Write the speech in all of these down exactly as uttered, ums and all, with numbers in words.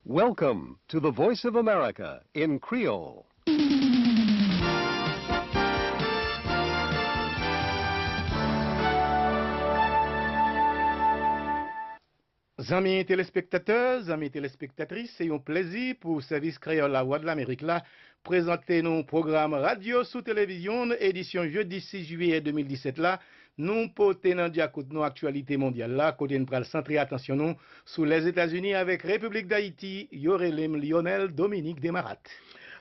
Welcome to the Voice of America in Creole. Zanmi telespektatè, zanmi telespektatris, se yon plezi pou Sèvis Kreyòl Lavwadlamerik la prezante nou pwogram radyo sou televizyon edisyon jedi sis jiyè de mil disèt la. Nou pote nan dyakout nou aktyalite mondyal la, kote n pral santre atansyon nou sou Lèzetazini avèk Repiblik Dayiti. Yo rele m Lionel Dominique Desmarattes.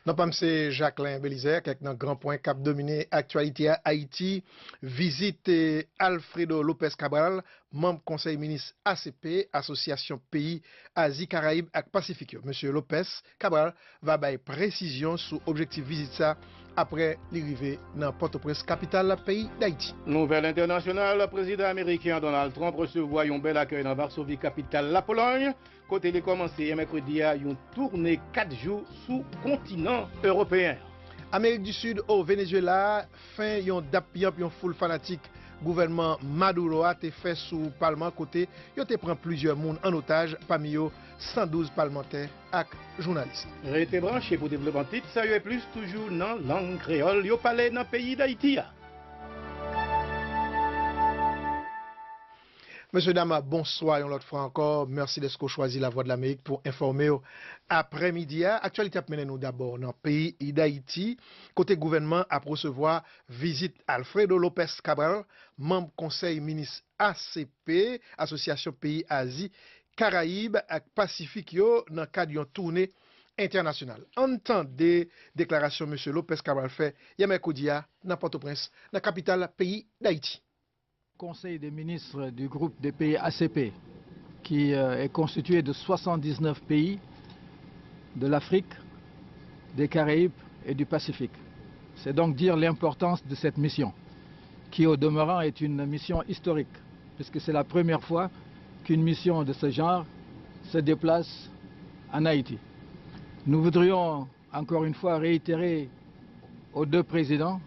Non pa m se Jacquelin Belizaire, kèk nan gran pwen k ap domine aktyalite a Ayiti. Vizit eh, Alfredo Lopez Cabral, manm Konsèy Minis A C P, Asosyasyon Peyi Azi, Karayib ak Pasifik yo. Mesye Lopez Cabral va bay presizyon sou objektif vizit sa apre li rive nan Pòtoprens, kapital peyi Dayiti. Nouvèl entènasyonal, Prezidan ameriken an Donald Trump resevwa yon bèl akèy nan Vasovi, kapital Lapolòy, kote li kòmanse yè mèkredi a yon toune kat jou sou kontinan ewopeyen an. Amerik di Sid, o Venezuela, fen yon dap piyanp yon foul fanatik gouvènman Maduro a te fè sou palman, kote yo te pran plizyè moun an otaj, pami yo san douz palmantè ak jounalis. Rete branche pou devlopman tit sa yo e plis toujou nan lang kreyòl yo pale nan peyi Dayiti a. Mesye dam, bonswa yon lòt fwa ankò. Mèsi dèske w chwazi Lavwadlamerik pou enfòme w aprèmidi a. Aktyalite ap mennen nou dabò nan peyi Dayiti, kote gouvènman ap resevwa vizit Alfredo Lopez Cabral, manm Konsèy Minis A C P, Asosyasyon Peyi Azi, Karayib ak Pasifik yo, nan kad yon toune entènasyonal. Ann tande deklarasyon Mesye Lopez Cabral fè yè mèkredi a nan Pòtoprens, nan kapital peyi Dayiti. Conseil des ministres du groupe des pays A C P, qui euh, est constitué de soixante-dix-neuf pays de l'Afrique, des Caraïbes et du Pacifique. C'est donc dire l'importance de cette mission, qui au demeurant est une mission historique, puisque c'est la première fois qu'une mission de ce genre se déplace en Haïti. Nous voudrions encore une fois réitérer aux deux présidents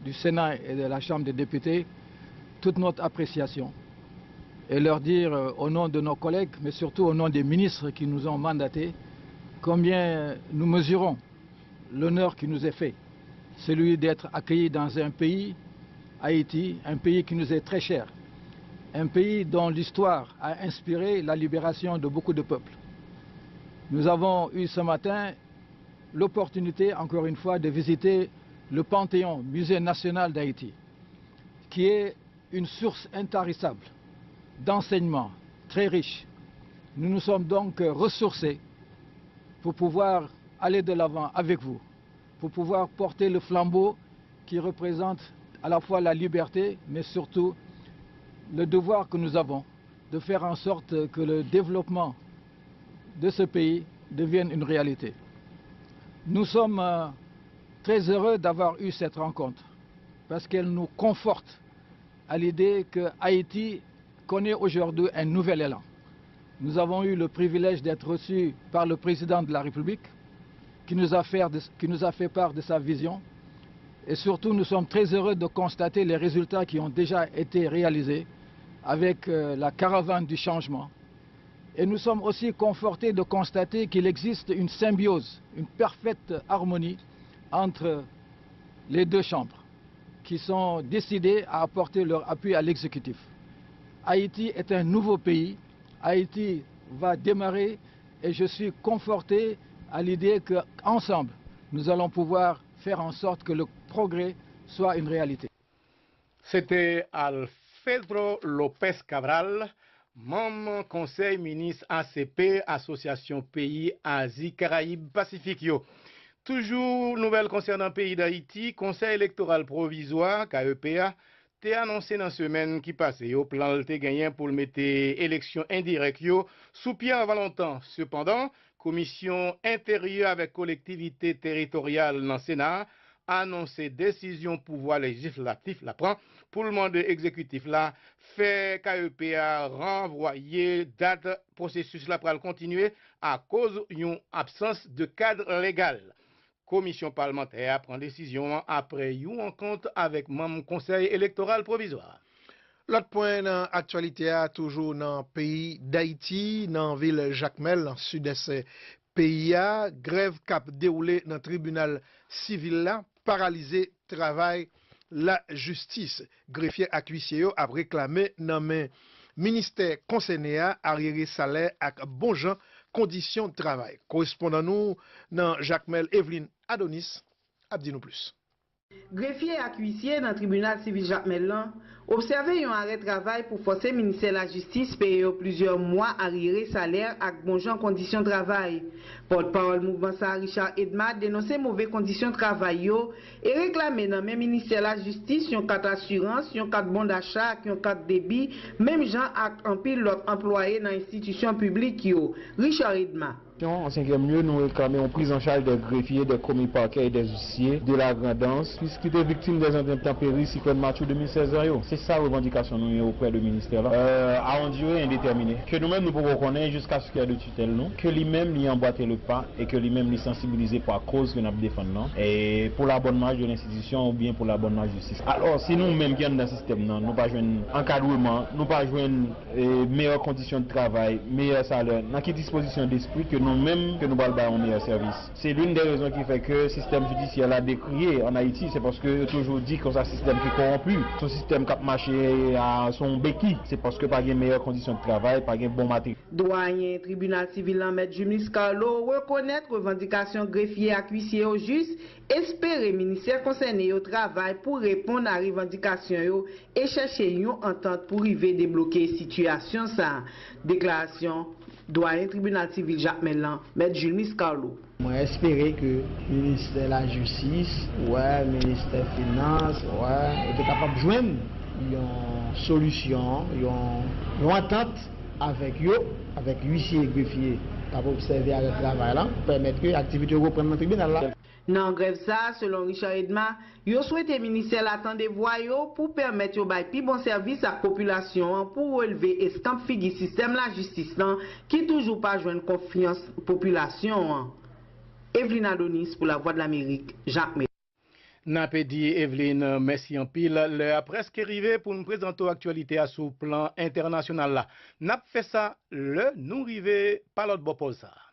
du Sénat et de la Chambre des députés toute notre appréciation et leur dire euh, au nom de nos collègues, mais surtout au nom des ministres qui nous ont mandatés, combien nous mesurons l'honneur qui nous est fait, celui d'être accueillis dans un pays, Haïti, un pays qui nous est très cher, un pays dont l'histoire a inspiré la libération de beaucoup de peuples. Nous avons eu ce matin l'opportunité, encore une fois, de visiter le Panthéon, Musée national d'Haïti, qui est une source intarissable d'enseignement très riche. Nous nous sommes donc ressourcés pour pouvoir aller de l'avant avec vous, pour pouvoir porter le flambeau qui représente à la fois la liberté, mais surtout le devoir que nous avons de faire en sorte que le développement de ce pays devienne une réalité. Nous sommes euh, très heureux d'avoir eu cette rencontre parce qu'elle nous conforte à l'idée que Haïti connaît aujourd'hui un nouvel élan. Nous avons eu le privilège d'être reçus par le président de la République qui nous a fait, qui nous a fait part de sa vision. Et surtout, nous sommes très heureux de constater les résultats qui ont déjà été réalisés avec euh, la caravane du changement. Et nous sommes aussi confortés de constater qu'il existe une symbiose, une parfaite harmonie entre les deux chambres qui sont décidées à apporter leur appui à l'exécutif. Haïti est un nouveau pays. Haïti va démarrer et je suis conforté à l'idée qu'ensemble, nous allons pouvoir faire en sorte que le progrès soit une réalité. Se te Alfredo Lopez Cabral, manm Konsèy Minis A C P, Asosyasyon Peyi Azi Karayib Pasifik yo. Toujou nouvèl konsènan peyi Dayiti, Konsèy Elektoral Pwovizwa, K E P, a, te anonse nan semèn ki pase yo plan l te genyen pou l mete eleksyon endirèk yo sou pye anvan lontan. Sepandan, Komisyon Enteryè avèk Kolektivite Teritoryal nan Sena a anonse desizyon pouvwa lejislatif la pran pou l mande egzekitif la fè K E P a ranvwaye dat pwosesis la pral kontinye akoz yon absans de kad legal. Komisyon palmantè a pran desizyon an apre yon rankont avèk manm Konsèy Elektoral Pwovizwa a. Lòt pwen nan aktyalite a, toujou nan peyi Dayiti, nan vil Jakmèl, nan sidès peyi a, grèv k ap dewoule nan tribinal sivil la paralize travay lajistis. Grefye ak uisye yo ap reklame nan men ministè konsène a aryere salè ak bon jan kondisyon travay. Korespondan nou nan Jakmèl, Eveline Adonis, ap di nou plis. Grefye ak uisye nan tribinal sivil Jakmèl lan obsève yon arè travay pou fòse ministè lajistis peye yo plizyè mwa aryere salè ak bon jan kondisyon travay. Pòtpawòl mouvman sa a, Richard Edma, denonse move kondisyon travay yo e reklame nan men ministè lajistis yon kat asirans, yon kat bon dacha ak yon kat debi, menm jan ak anpil lòt anplwaye nan enstitisyon piblik yo. Richard Edma. An senkyèm lye, nou reklame yon priz an chaj dè grefye, dè komi pakè e dè uisye de la Grandans, pis ki te viktim dè entènperi siklòn Matthew de mil sèz lan yo. Se sa revandikasyon nou ye oprè de ministè la. Euh, à une durée indéterminée. Ke nou menm nou poko konnen jiskaske de titèl nou, ke li menm li anbwate le pa e ke li menm li sansibilize pou koz ke n ap defann nan. E pou la bonne marche de l'institution oubyen pou la bonne marche jistis. Alò, si nou menm ki anndan sistèm nan, nou pa jwenn ankadreman, nou pa jwenn e, meyè kondisyon de travay, meyè salè, nan ki dispozisyon despri ke nou menm, ke nou pral bay yon meyè sèvis. Se l'une des raisons ki fè ke sistèm jidisyè la dekriye ann Ayiti, se paske yo toujou di konsa sistèm ki kowonpi, se yon sistèm k ap mache a, sou yon beki, se paske pa gen meyè kondisyon de travay, pa gen bon materyèl. Dwayen tribinal sivil lan, Mèt Julius Carlo, rekonèt revandikasyon grefye ak uisye yo jis, espere ministè konsène yo travay pou reponn a revandikasyon yo e chèche yon antant pou rive debloke sitiyasyon sa a. Deklarasyon dwayen tribinal sivil Jakmèl lan, Mèt Julius Carlo. Mwen espere ke ministè lajistis, wè, ministè finans, wè, yo te kapab jwenn yon solisyon, yon, yon antant avèk yo, avèk uisye e grefye k ap obsève arè travay la, pou pèmèt ke aktivite yo reprann nan tribinal la. Nan grèv sa a, selon Richard Edma, yo swete ministè la tande vwa yo pou pèmèt yo bay pi bon sèvis ak popilasyon an pou relve eskanp figi sistèm lajistis lan ki toujou pa jwenn konfyans popilasyon an. Eveline Adonis pou Lavwadlamerik, Jakmèl. N ape di Eveline mèsi anpil. Lè a prèske rive pou n prezante w aktyalite a sou plan entènasyonal la. N ap fè sa lè nou rive pa lòt bò pòz sa a.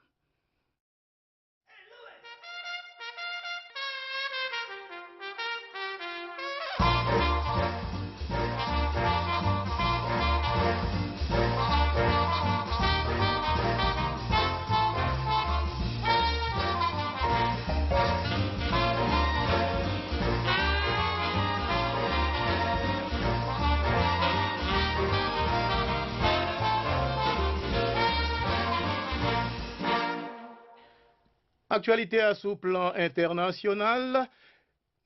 Aktyalite a sou plan entènasyonal,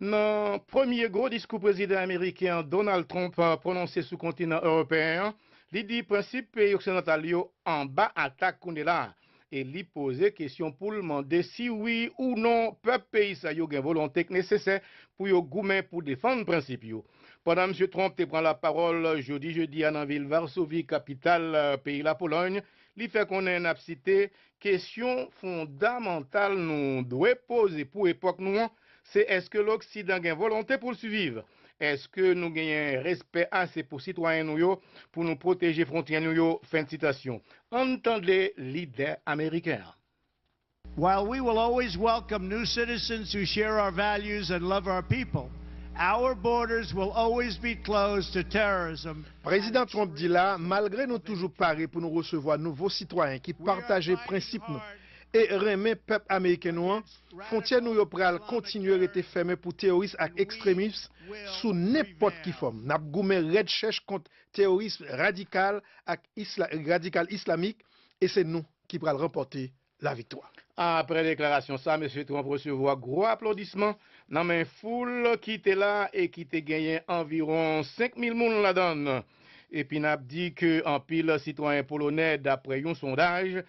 nan premye gwo diskou prezidan ameriken an, Donald Trump, pwononse sou kontinan ewopeyen an, li di prensip peyi oksidantal yo anba atak kounye la a, e li poze kesyon pou l mande si wi ou non pèp peyi sa yo gen volonte k nesesè pou yo goumen pou defann prensip yo. Pandan Misye Trump te pran lapawòl jodi jedi a nan vil Varsovie, kapital, eh, peyi Lapolòny, li fè konnen, n ap site, kesyon fondamantal nou dwe poze pou epòk nou an, se èske Loksidan gen volonte pou l siviv? Èske nou genyen respè ase pou sitwayen nou yo, pou nou pwoteje fwontyè nou yo? Fen de sitasyon. Ann tande lidè ameriken an. While we will always welcome new citizens who share our values and love our people, our borders will always be closed to terrorism. Prezidan Trump di la, malgre nou toujou pare pou nou resevwa nouvo sitwayen ki pataje prensip nou e renmen pèp ameriken nou an, fwontyè nou yo pral kontinye rete fèmen pou teworis ak ekstremis sou nenpòt ki fòm. N ap goumen rèd chèch kont teworis radikal ak isla-, radikal islamik, e se nou ki pral ranpòte laviktwa. Apre deklarasyon sa, Mesye Trump resevwa gwo aplodisman nan men foul ki te la e ki te genyen anviwon senk mil moun ladan l. Epi n ap di ke anpil sitwayen polonè, dapre yon sondaj,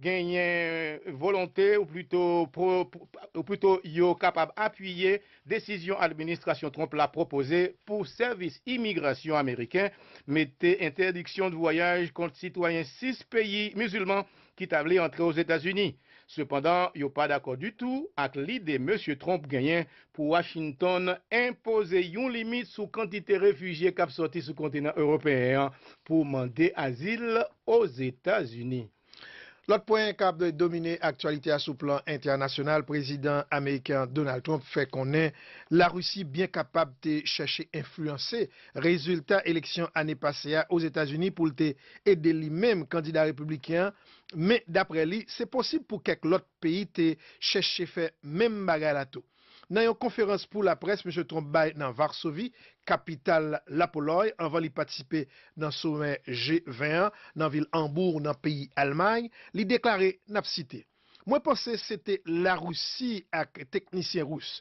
genyen volonte ou plito, pro-, ou plito yo kapab apiye desizyon administrasyon Trump la pwopoze pou sèvis imigrasyon ameriken mete entèdiksyon de vwayaj kont sitwayen sis peyi mizilman ki ta vle antre Ozetazini. Sepandan, yo pa dakò ditou ak lide Mesye Trump genyen pou Washington enpoze yon limit sou kantite refijye k ap sòti sou kontinan ewopeyen an pou mande azil Ozetazini. Lòt pwen k ap domine aktyalite a sou plan entènasyonal, prezidan ameriken Donald Trump fè konnen Larisi byen kapab te chèche enfliyanse rezilta eleksyon ane pase a Ozetazini pou l te ede li menm kandida repibliken an, men dapre li, se posib pou kèk lòt peyi te chèche fè menm bagay la tou. Nan yon konferans pou laprès Mesye Trump bay nan Varsovi, kapital Lapolòy, anvan li patisipe nan somè G ven an nan vil Anbour, nan peyi Almay, li deklare, n ap site, Mwen panse se te Larisi ak teknisyen ris,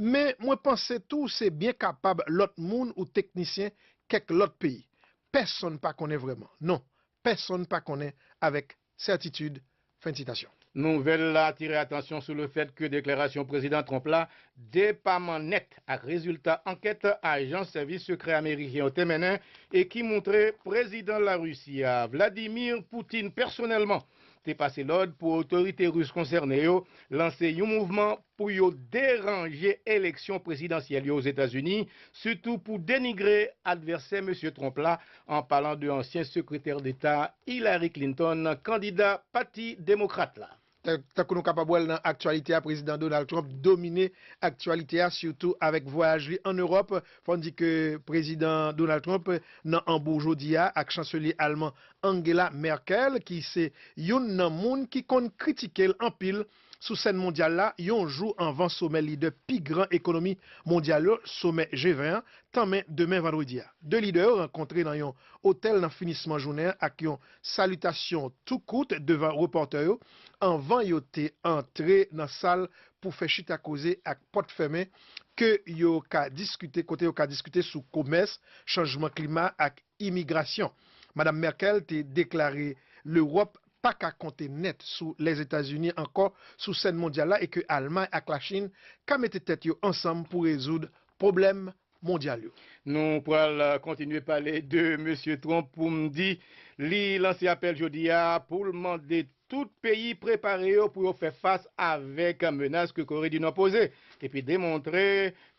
men mwen panse tou se byen kapab lòt moun ou teknisyen kèk lòt peyi. Pèsonn pa konnen vrèman. Non, pèsonn pa konnen avèk sètitid. Fen de sitasyon. Nouvèl la atire atansyon sou lefèt ke deklarasyon Prezidan Trump la depaman nèt ak rezilta ankèt ajans sèvis sekrè ameriken yo te mennen e ki montre Prezidan Larisi a, Vladimir Putin, pèsonèlman te pase lòd pou otorite ris konsène yo lanse yon mouvman pou yo deranje eleksyon prezidansyèl yo Ozetazini, sitou pou denigre advèsè Mesye Trump la, an palan de ansyen sekretè deta Hillary Clinton, kandida Pati Demokrat la. Tankou nou kapab wè l nan aktyalite a, Prezidan Donald Trump domine aktyalite a, sitou avèk vwayaj li ann Ewòp. Fò n di ke Prezidan Donald Trump nan Anbou jodi a ak Chanselye alman Angela Merkel, ki se youn nan moun ki konn kritike l anpil sou sèn mondyal la, yon jou anvan somè lidè pi gran ekonomi mondyal yo, somè G ven an, tanmen demen vandredi a. De lidè yo rankontre nan yon otèl nan finisman jounen an ak yon salitasyon tou kout devan repòtè yo anvan yo te antre nan sal pou fè chita koze ak pòt fèmen ke yo ka diskite, kote yo ka diskite sou komès, chanjman klima ak imigrasyon. Madanm Merkel te deklare Lewòp pa ka konte nèt sou Lèzetazini ankò sou sèn mondyal la e ke Almay ak Lachin ka mete tèt yo ansanm pou rezoud pwoblèm mondyal yo. Nou pral kontinye pale de Mesye Trump pou m di li lanse apèl jodi a pou l mande tout peyi prepare yo pou yo fè fas avèk menas ke Kore di Nò poze, epi demontre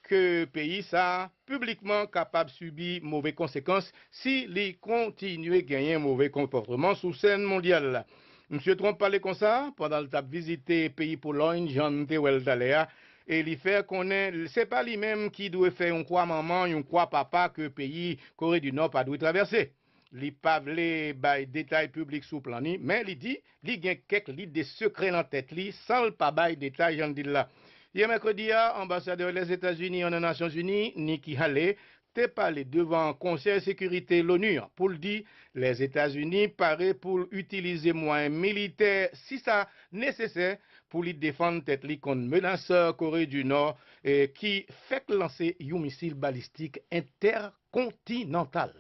ke peyi sa a piblikman kapab sibi move konsekans si li kontinye genyen move konpòtman sou sèn mondyal la. Mesye Trump pale konsa pandan l t ap vizite peyi Polòy, jan n te wè l talè a, e li fè konnen se pa li menm ki dwe fè yon kwa manman, yon kwa papa ke peyi Kore di Nò pa dwe travèse. Li pa vle bay detay piblik sou plan li, men li di li gen kèk lide sekrè nan tèt li san l pa bay detay, jan l di l la. Yè mèkredi a, anbasadè Lèzetazini an nan Nasyonzini, Nikki Haley, te pale devan Konsèy Sekirite Loni an pou l di Lèzetazini pare pou l itilize mwayen militè si sa nesesè pou li defann tèt li kont menas Kore di Nò, eh, ki fèk lanse yon misil balistik entèkontinantal.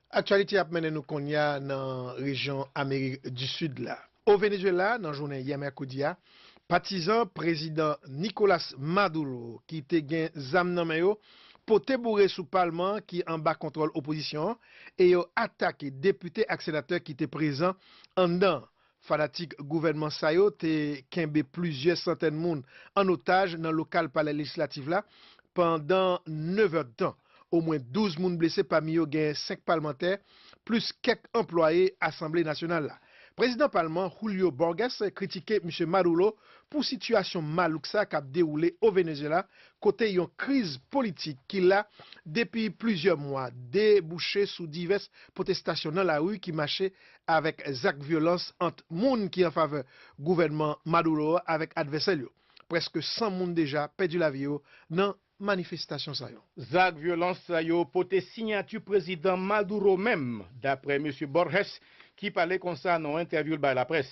Aktyalite ap mennen nou kounye a nan rejyon Amerik di Sid la. O Venezuela, nan jounen yè mèkredi a, patizan prezidan Nicolas Maduro ki te gen zam nan men yo pote boure sou palman an ki anba kontwòl opozisyon an e yo atake depite ak senatè ki te prezan anndan an. Fanatik gouvènman sa yo te kenbe plizyè santèn moun an otaj nan lokal palè lejislatif la pandan nèf èdtan. Omwen douz moun blese, pami yo gen senk palmantè, plis kèk anplwaye Asanble Nasyonal la. Prezidan palman, Julio Borges, kritike Misye Maduro pou sitiyasyon malouk sa k ap dewoule o Venezuela, kote yon kriz politik ki la depi plizyè mwa debouche sou divès pwotestasyon nan lari ki mache avèk zak vyolans ant moun ki an favè gouvènman Maduro a avèk advèsè l yo. Prèske san moun deja pèdi lavi yo nan manifestasyon sa yo. Zak vyolans sa yo pote siyati prezidan Maduro menm, daprè Mesye Borges, ki pale konsa nan yon entèvyou l bay laprès.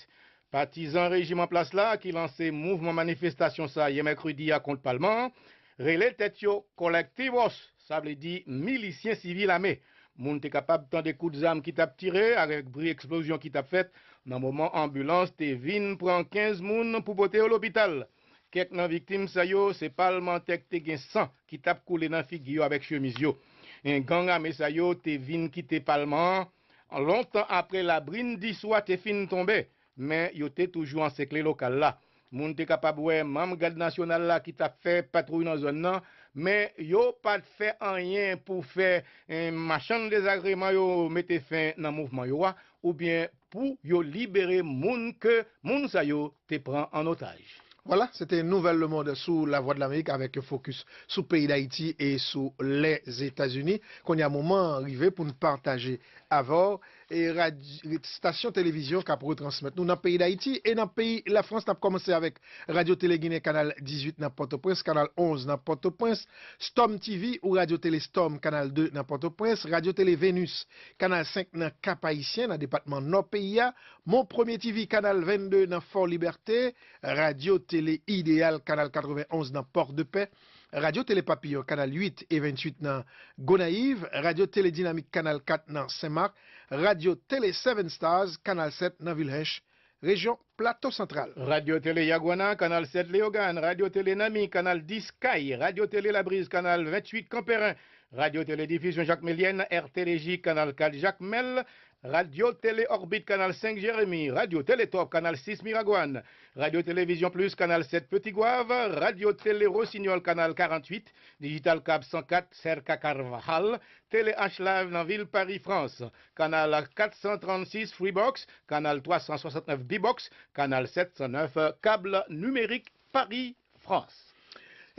Patizan rejim an plas la, ki lanse mouvman manifestasyon sa yè mèkredi a kont palman an, rele tèt yo colectivos, sa vle di milisyen sivil ame. Moun te kapab tande kout zam ki t ap tire avèk bri eksplozyon ki t ap fèt nan moman anbilans te vin pran kenz moun pou pote yo lopital. Kèk nan viktim sa yo se palmantè k te gen san ki t ap koule nan figi yo avèk chemiz yo. Gang ame sa yo te vin kite palman an lontan apre labrin di swa te fin tonbe. men yo te toujou ansèkle lokal la. Moun te kapab wè manm Gad Nasyonal la ki t ap fè patwouy nan zòn nan, men yo pa t fè anyen pou fè, eh, machann dezagreman yo mete fen nan mouvman yo a, oubyen pou yo libere moun ke moun sa yo te pran an otaj. Vwala, se te nouvèl lemonn sou Lavwadlamerik avèk yon fokis sou peyi Dayiti e sou Lèzetazini. Kounye a, moman an rive pou n pataje avè w e rad-, estasyon televizyon k ap retransmèt nou nan peyi Dayiti e nan peyi Lafrans. N ap kòmanse avèk Radyo Tele Ginen, kanal dizuit nan Pòtoprens, kanal onz nan Pòtoprens, Storm T V ou Radyo Tele Storm, kanal de nan Pòtoprens, Radyo Tele Venus, kanal senk nan Kap Ayisyen, nan depatman Nò peyi a, Mon Premier T V, kanal vennde nan Fò Libète, Radyo Tele Ideyal, kanal katrevennonz nan Pòdepè, Radyo Tele Papillon, kanal uit e venntuit nan Gonayiv, Radyo Tele Dinamik, kanal kat nan Senmak, Radyo Tele Seven Stars, kanal sèt nan Vil Hench, rejyon Plato Santral. Radyo Tele Yaguana, kanal sèt Leyogàn, Radyo Tele Nami, kanal dis Kay, Radyo Tele Labriz, kanal venntuit Kanperen, Radyo Tele Difizyon Jakmelyèn, R T D J, kanal kat Jakmèl, Radyo Tele Òbit, kanal senk Jeremi, Radyo Tele Twòp, kanal sis Miragwàn, Radyo Televizyon Plis, kanal sèt Petit Goâve, Radyo Tele Rosinyòl, kanal karanntuit, Digital Cab san kat Cerca Carvajal, Tele H Live nan vil Pari, Frans, kanal kat san trannsis Freebox, kanal twa san swasannnèf Bbox, kanal sèt san nèf Câble Numérique Paris, Frans.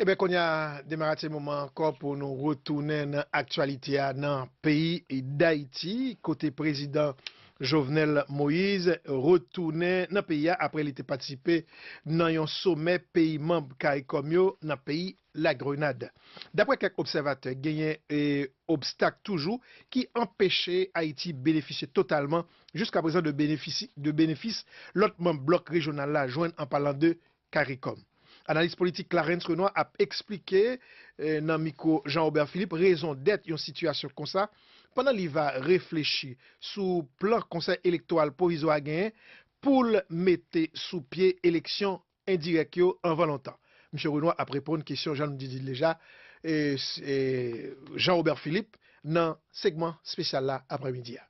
Ebyen, kounye a, Demarat, se moman ankò pou nou retounen nan aktyalite a nan peyi Dayiti, kote prezidan Jovenel Moïse retounen nan peyi a apre li te patisipe nan yon somè peyi manm Caricom yo nan peyi Lagrenad. Daprè kèk obsèvatè, genyen, e, obstak toujou ki anpeche Ayiti benefisye totalman jiskaprezan de benefisi, de benefis lòt manm blòk rejyonal la jwenn, an palan de Caricom. Analis politik Clarens Renois ap eksplike, e, nan mikwo Jean Robert Philippe, rezon dèt yon sitiyasyon konsa, pandan li va reflechi sou plan Konsèy Elektoral Pwovizwa a genyen pou l mete sou pye eleksyon endirèk yo anvan lontan. Misye Renois ap reponn kesyon, jan nou di, di deja, e, e, Jean Robert Philippe nan segman espesyal la aprèmidi a.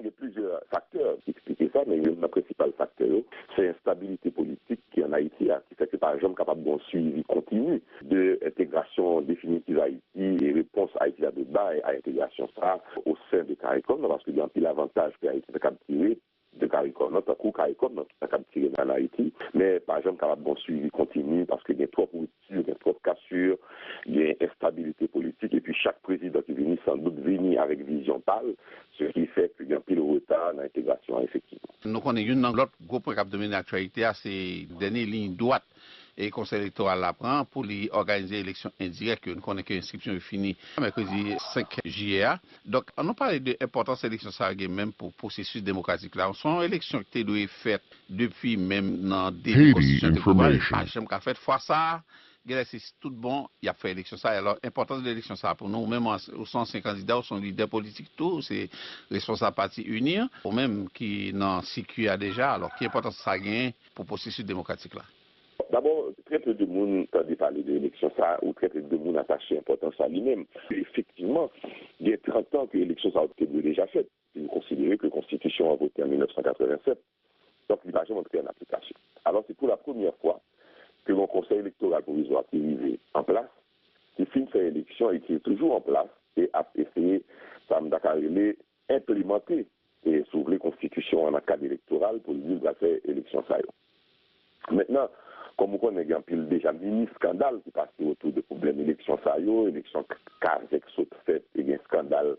Gen plizyè faktè ki eksplike sa, men youn nan prensipal faktè yo, se enstabilite politik ki ann Ayiti a, ki fè ke pa janm kapab gen yon swivi kontini de entegrasyon definitiv Ayiti e repons Ayiti ta dwe bay a entegrasyon sa a o sen de Caricom nan, paske gen anpil avantaj ke Ayiti ta kab tire de Caricom nan, tankou Caricom nan ki ta kab tire ann Ayiti, men pa janm kapab gen yon swivi kontini paske gen twòp ripti, gen twòp kasir, gen enstabilite politik, epi chak prezidan ki vini sandout vini avèk vizyon pa l, se ki fè ke gen anpil reta nan entegrasyon an efektivman. Nou konnen youn nan lòt gwo pwen k ap domine aktyalite a, se dènye liy dwat e Konsèy Elektoral la pran pou li òganize eleksyon endirèk yo. Nou konnen ke enskripsyon yo fini mèkredi senk jiyè a. Donk, ann nou pale de enpòtans eleksyon sa yo gen menm pou pwosesis demokratik la. Se yon eleksyon ki te dwe fèt depi menm nan debi konstitisyon te pran, li pa janm ka fèt. Fwa sa a, genlè se tout bon y ap fè eleksyon sa a. Alò, enpòtans de eleksyon sa a pou nou, ou menm ou se yon ansyen kandida, ou se yon lidè politik tou, ou se responsab pati UNIR, ou menm ki nan sikui a deja, alò, ki enpòtans sa genyen pou pwosesis demokratik la? Dabò, trè pe de moun tande pale de eleksyon sa a, ou trè pe de moun atache enpòtans a li menm. Efektivman, gen trant an ke eleksyon sa yo te dwe deja fèt, si nou konsidere ke konstitisyon an vote an mil nèf san katrevennsèt. Donk, li pa janm antre an aplikasyon. Alò, se pou la premyè fwa ke yon konsèy elektoral pwovizwa ki rive an plas, ki fin fè eleksyon e ki toujou an plas e ap eseye, sa m ta ka rele, enplimante, e, si w vle, konstitisyon an nan kad elektoral pou l di l pral fè eleksyon sa yo. Mentnan, kòm ou konnen, gen anpil deja mini eskandal ki pase otou de pwoblèm eleksyon sa yo, eleksyon k-, kazèk sot fèt, e gen eskandal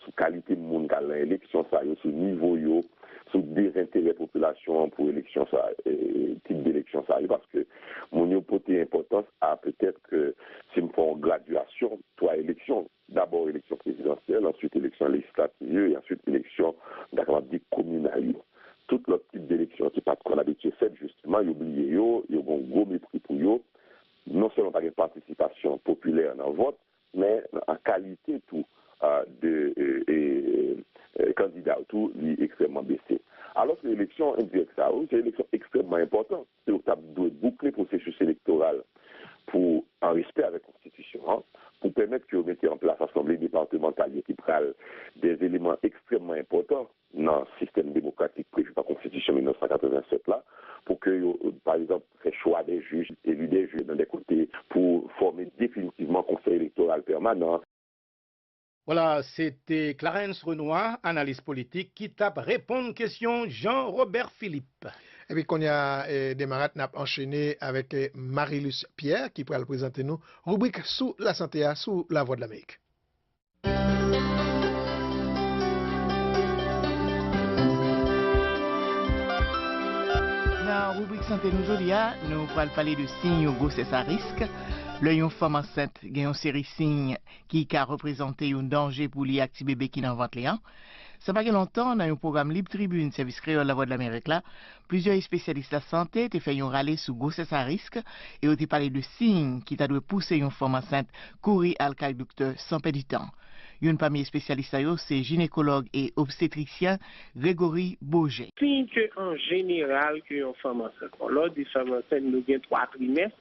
sou kalite moun k al nan eleksyon sa yo, sou nivo yo, sou dezenterè popilasyon an pou eleksyon sa, e, tip de eleksyon sa yo, paske moun yo pote enpòtans a petèt ke si m fè yon gradyasyon, twa eleksyon, dabò eleksyon prezidansyèl, answit eleksyon lejislativ yo, e answit eleksyon, m ta kapab di, kominal yo. Tout lòt tip de eleksyon ki pa t konn abitye fèt, jisteman, yo bliye yo, yo gen yon gwo mepri pou yo. Non sèlman pa gen patisipasyon popilè nan vòt, men an kalite tou, a, de, e, e, e, kandida yo tou, li ekstrèmman bese. Alòske eleksyon endirèk sa yo, se eleksyon ekstrèmman enpòtan. Se yo k t ap dwe boukle pwosesis elektoral pou, an respè avèk konstitisyon an, pou pèmèt ke yo mete an plas asanble depatmantal yo ki pral de eleman ekstrèmman enpòtan nan sistèm demokratik previ pa konstitisyon. mil nèf san katrevennsèt la, pou ke yo, pa egzanp, fè chwa de jij, eli de jij nan de kote, pou fòme definitivman Konsèy Elektoral Pèmanan. Vwala, se te Clarens Renois, analis politik, ki t ap reponn kesyon Jean Robert Philippe. Epi kounye a, eh, Demarat, n ap anchene avèk, eh, Marilus Pierre, ki pral prezante nou ribrik sou lasante a sou Lavwadlamerik. Nan ribrik sante nou jodi a, nou pral pale de siy yon gwosès a risk. Lè yon fanm ansent gen yon seri siy ki ka reprezante yon danje pou li ak ti bebe ki nan vant li an. Sa pa gen lontan, nan yon pwogram Lib Tribin Sèvis Kreyòl Lavwadlamerik la, plizyè espesyalis lasante te fè yon rale sou gwosès a risk e yo te pale de siy ki ta dwe pouse yon fanm ansent kouri al kay doktè san pèdi tan. Youn pami espesyalis sa yo se jinekològ e obstetrisyen Gregory Boger. Siy ke an jeneral ke yon fanm ansent. Bon, lè w di fanm ansent, nou gen twa trimès.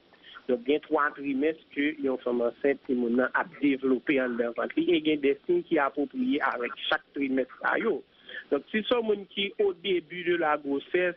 Donk, gen twa trimès ke yon fanm ansent, timoun nan ap devlope anndan vant li, e gen de siy ki apwopriye avèk chak trimès sa yo. Donk, si se yon moun ki o debi de la gwosès,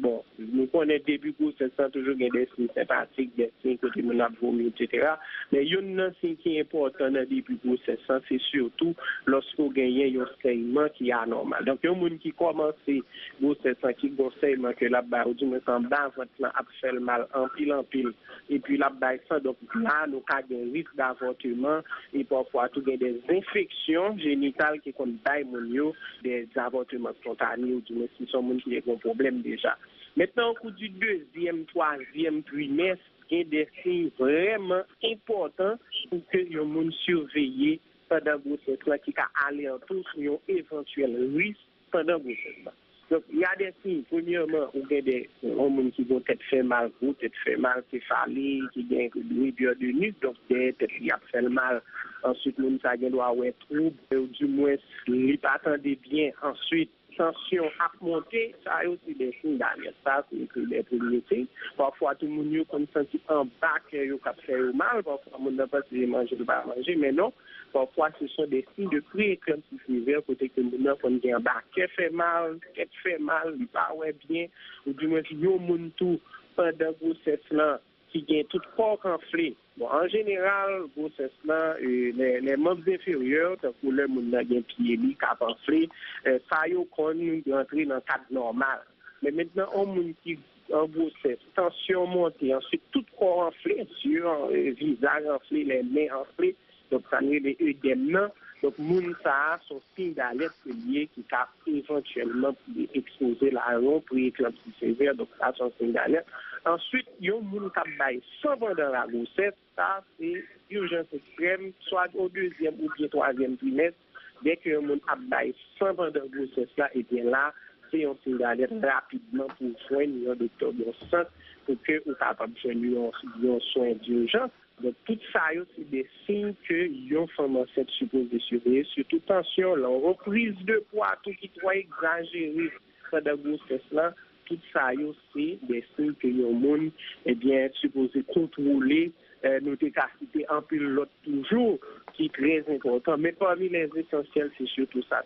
bon, nou konnen debi gwosès lan toujou gen de siy senpatik, de siy kote moun ap vomi, etsetera. Men youn nan siy ki enpòtan nan debi gwosès lan, se sitou lòske w genyen yon sèyman ki anòmal. Donk, yon moun ki kòmanse gwosès lan, ki gen yon sèyman ke l ap bay, oudimwens anba vant lan ap fè l mal anpil, anpil, epi l ap bay san. Donk, la, nou ka gen risk davòteman, e pafwa tou gen de enfeksyon jenital ki konn bay moun yo de avòteman spontane, oudimwens si se yon moun ki te gen yon pwoblèm deja. Mentnan, o kou di dezyèm, twazyèm trimès, gen de siy vrèman enpòtan pou ke yon moun siveye pandan gwosès lan ki ka alète w sou yon evantyèl risk pandan gwosès lan. Donk, y a des signes. Premyèman, ou gen de, yon moun ki gen tèt fè mal, gwo tèt fè mal, sefale, ki gen doulè de nuit, donk dèyè tèt li ap fè l mal. Answit, moun sa gen dwa wè twoub, ou dimwens, li pa tande byen. Answit, tansyon ap monte, sa yo se de siy dalèt. Sa se de premye siy. Pafwa tou moun yo konn santi anba kè yo k ap fè yo mal, pafwa moun nan panse se manje l pa manje, men non, pafwa se sont des signes de pré-éclampsie sévère, kote ke moun nan konn gen anba kè fè mal, tèt fè mal, li pa wè byen, oudimwens yon moun tou pandan gwosès lan ki gen tout kò k anfle. Bon, an jeneral, gwosès lan, e, les, les membres inférieurs, tankou lè moun nan gen pye li k ap anfle, e, sa yo konn rantre nan kad nòmal. Men mentnan, yon moun ki an gwosès, tansyon monte, answit tout kò anfle, zye, e, vizaj anfle, les mains anfle, donk sa n rele edèm nan. Donk moun sa a se yon siy dalèt ke l ye ki ka evantyèlman ekspoze l a yon pre-eklanpsi sevè, donk sa se yon siy dalèt. Answit, yon moun k ap bay san pandan lagwosès, sa se ijans ekstrèm, swa o dezyèm oubyen twazyèm trimès, dèke yon moun ap bay san pandan gwosès la, ebyen la, se yon siy dalèt rapidman pou w jwenn yon doktè, yon sant, pou ke ou kapab jwenn yon, yon swen dijans. Donk, tout sa yo se de siy ke yon fanm ansent sipoze siveye, sitou tansyon lan, yon priz de pwa tou ki twò egzajere pandan gwosès lan, tout sa yo se de siy ke yon moun, ebyen, sipoze kontwole. Eh, nou te ka site anpil lòt toujou ki trè enpòtan, men pami les esansyèl, se sitou sa.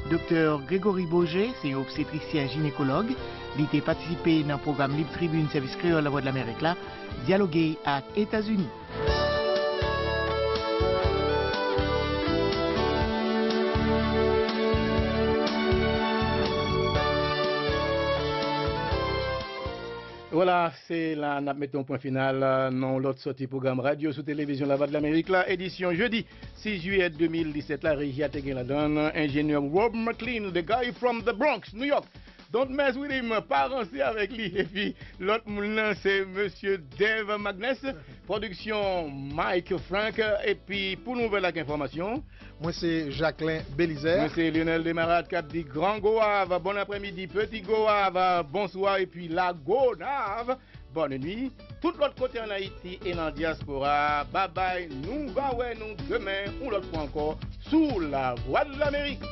Doktè Gregory Boger se yon obstetrisyen jinekològ. Li te patisipe nan pwogram Lib Tribin Sèvis Kreyòl Lavwadlamerik la, Dyaloge ak Etazini. Vwala, se la n ap mete yon pwen final, euh, nan yon lòt sòti pwogram radyo sou televizyon Lavwadlamerik la, edisyon jedi sis jiyè de mil disèt la. Reji a te gen ladan l enjenyè Rob McLean, the guy from the Bronx, New York. Don't mess with him, pa ranse avèk li. Epi lòt moun nan se mesye Dave Magnus, pwodiksyon Mike Frank. Epi pou nouvèl ak enfòmasyon, mwen se Jacquelin Belizaire. Mwen se Lionel Desmarest k ap di Gran Gonav, bon aprèmidi, Peti Gonav, bonswa, epi Lagonav, bòn nwi. Tout lòt kote ann Ayiti e nan dyaspora, babay, nou va wè nou demen, yon lòt fwa ankò, sou Lavwadlamerik.